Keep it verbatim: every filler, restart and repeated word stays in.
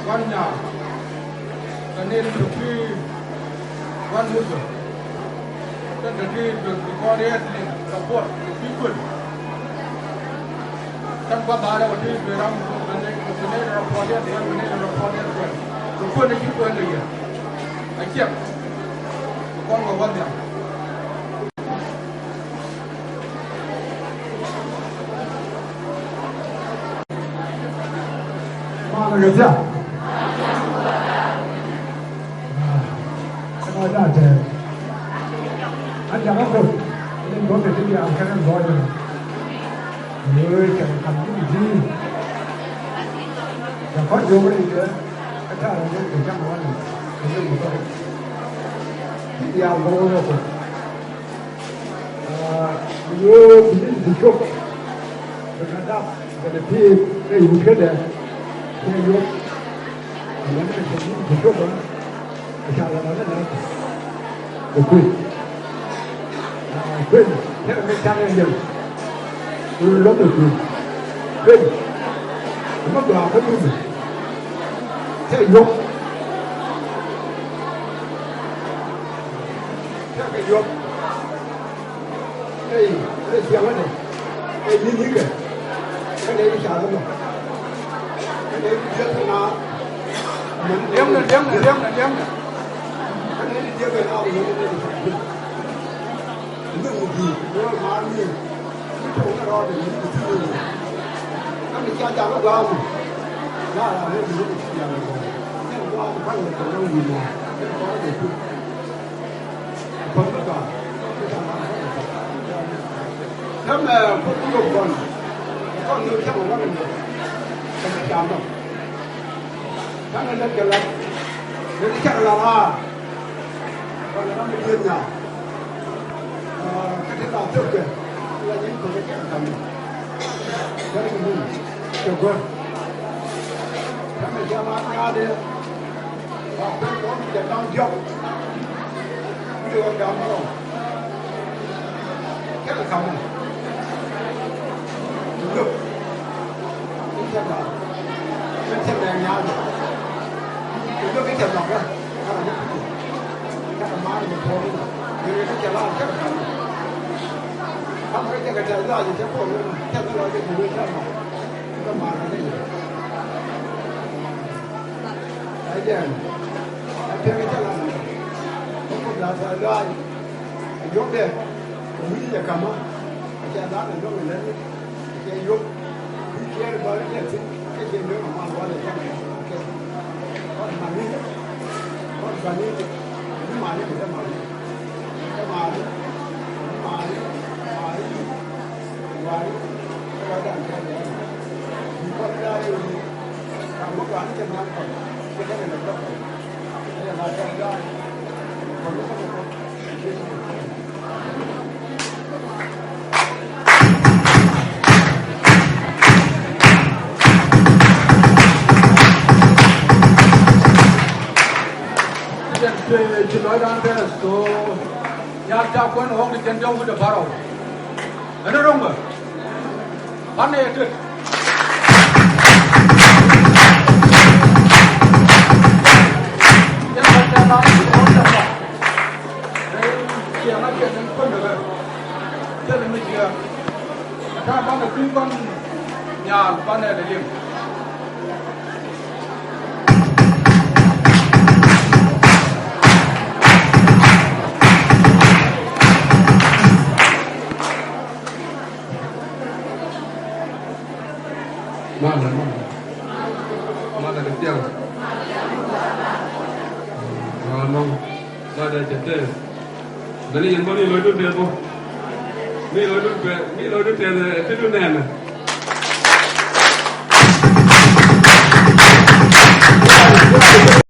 Wan nyaa kɛ nɛy ti ti wan muthɛ. Kɛn ti ti ti kɔn riɛt ni kɛ puɔt ti kuën. Kɛn guath da̱a̱n rɛw ti ti ram kɛ nɛy kɛ nɛy rɔ puɔt riɛt kɛ nɛy rɔ puɔt riɛt kɛ kɛ kuën ti kuën ni yɛ. A ciɛk kɔn kɛ wä nhiam. Malɛ kɛ thia̱k. Kɛ nɔ ja̱ tɛɛr. An ja̱ kä Kuoth ni gɔ̱r kɛ ti diaal kɛnɛ gɔ̱r jɛ. Wee cɛ kɛ ka̱m ji̱ ji̱. Cɛ kɔn jiök rɛy kɛ kä ta̱a̱ rɛy kɛ cam wani kɛ jiök mi kɔn. Ti diaal gɔ̱r wee Kuoth. Aa, mi yo̱o̱ mi ji̱n ti cop. Bi ka dap kɛnɛ pi̱i̱t rɛy wut kädɛ. Cɛ yop. Aa, wani kɛ ji̱n ti cop, aa, ɛ ca la la la la. Kɛ kui̱. Aa, kui̱. Cɛ kɛ mi ca kɛ yɛm. Wut lɔk kɛ kui̱. Kui̱. Mɛ gɔaa kä duŋ. Cɛ yop. Cɛ kɛ yop. Ey, ey, ciaŋ ɛ dee. Ey, ni ni kɛ. Kä dee i̱ ca lä mɔ. Kä dee i̱ dieth kɛ na. Liɛŋnɛ, liɛŋnɛ, liɛŋnɛ, liɛŋnɛ. Kä dee i̱ dieth kɛ na, mɛ ni ni kɛ. Ni ni di, ni wä ma ni. Ni tɔŋ ni rɔɔdɛ ni ni ti ni. Kä ni ca jaŋ ɛ gɔaa mɔ. La la ni ni ni ti jaŋ ɛ gɔaa. Ni gɔaa ni kɔn ni kɛ ni wi̱i̱ mɔ. Ni kɔn ni kɛ. Tämɛ Kuoth Kuoth kɔn. Kɔn ni cäŋ wä ni mɛ. Kɛ cam dɔ̱ŋ. Kɛn ni lät kɛ lat. Ni cak lat aa. Kɔn ni ram mi dieth nyaa. Kä ti la thöpkɛ. La ji̱n Kuoth kɛ cam dɔ̱ŋ. Kɛn ni mi. Cɛ guäth. Tämɛ cam a nyaadɛ. Ba kuɛn kɔn jɛ da̱ŋ diɔ̱k. Wi̱cdɛ ɣän da̱ŋ märɔ̱. Kɛn ɛ ka̱m mɔ. Lök. Min cɛ da̱ŋ. Min cɛ da̱ŋ nyaal. Lök in cɛ da̱ŋ kɛ. Kɛn ɛ mi kui̱c. Kɛn ɛ ma̱a̱n mi puɔ̱ɔ̱r in. Yɛn kɛ cɛ la̱r kɛn ɛ ka̱m mɔ. Ka̱m kɛ jɛ kɛ tɛth lɔaac cɛ puɔ̱ɔ̱r in. Tɛth lɔaac cɛ ji̱ wee cɛ ma̱a̱n. Kɛ ma̱a̱n kɛ jɛ. Ɛ jɛn. Ɛ piɛŋ cä lam. Kä Kuoth la tɛth lɔaac. Ɛ yopdɛ. Ɛ wi̱i̱ jɛ ka̱mä. Ɛ cɛ la̱t ɛ luäŋ ɛ lät. Ɛ cɛ yop. Wi̱i̱ kiɛɛr bä ri jɛ thi̱n. Kä cɛ luäŋ ɛ mal walɛ cä mɛ. Kɔn mani. Kɔn bani. Ni mani kɛ jɛ mani. Kɛ mani. Ni mani. Mani. Ci lɔcdan tɛth, so nyak ca kuɛn ɣɔ̱k ti cɛn diɔ̱k wi̱cdɛ bärɔw. Ɛn ro̱ŋ bä. Banɛ yɛ tet. Yɛn bä tɛth la ɣɔ̱k tɛth la. Rɛy ciɛŋä ciɛn in kuändɛ kɛ. Thilɛ mi jiääk. Ɛ ta̱a̱ banɛ kui̱ kɔn nyaal banɛ lɛ liŋ. Malɛ, malɛ. Malɛ kɛ thiaŋ. Aa, nɔŋ. Malɛ cɛ tɛth. Bɛni yɛn bä ni lɔcdun tɛth bä. Mi lɔcdun tɛth, mi lɔcdun tɛth, ɛ, tetdun nɛɛmɛ.